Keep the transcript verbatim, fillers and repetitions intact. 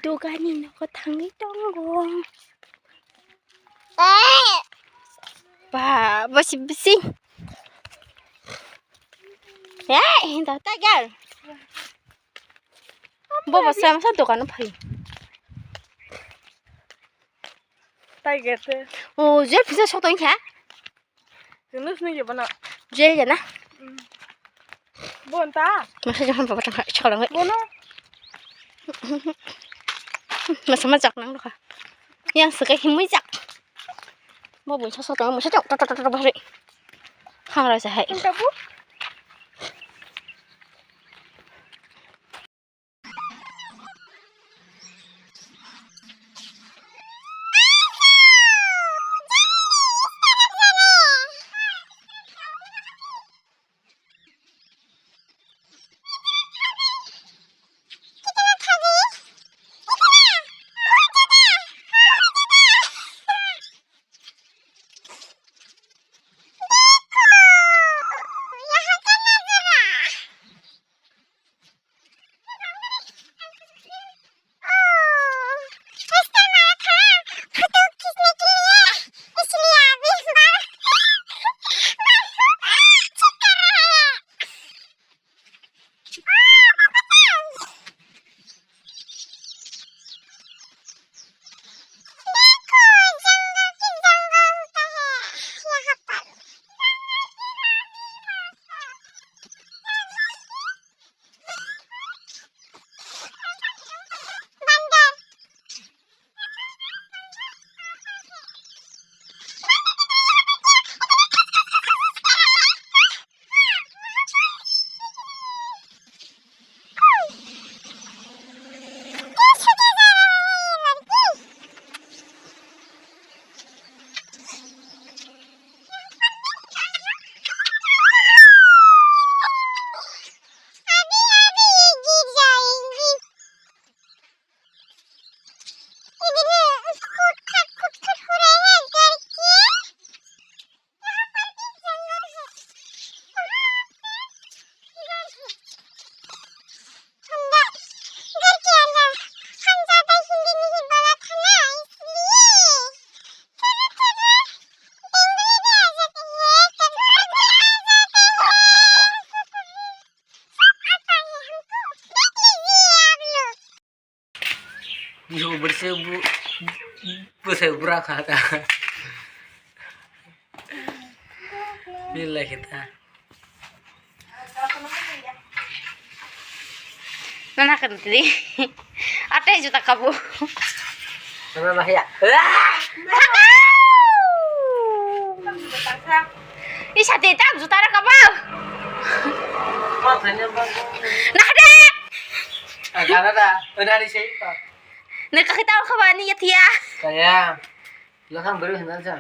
Dugani nogo thangwi tongo. Ba, basi bisi. Eh, hinta tiger. Bo bo sama sa dokan phai. Tiger te. O, je pisa sok tong kha. Jenis ni je bana. Jel jana. Bon ta. Masa jangan bawa tangka sekolah ngai. Bono. Masa majak nang lokha. Yang sekai himui jak. Bo bon sok tong masa jok tok tok tok bahari. Hangra sa hai. Ang tabu. Yo, bersih bu, bersih berak kata. Bila kita. Nana kan tadi. Ate juta kabu. Nana lah ya. Isa te tam juta ra kabu. Nah de. Agara da. Udah di sini pak. Neka kita kau kawani ya tia. Kaya. Lakhang beri henal sa.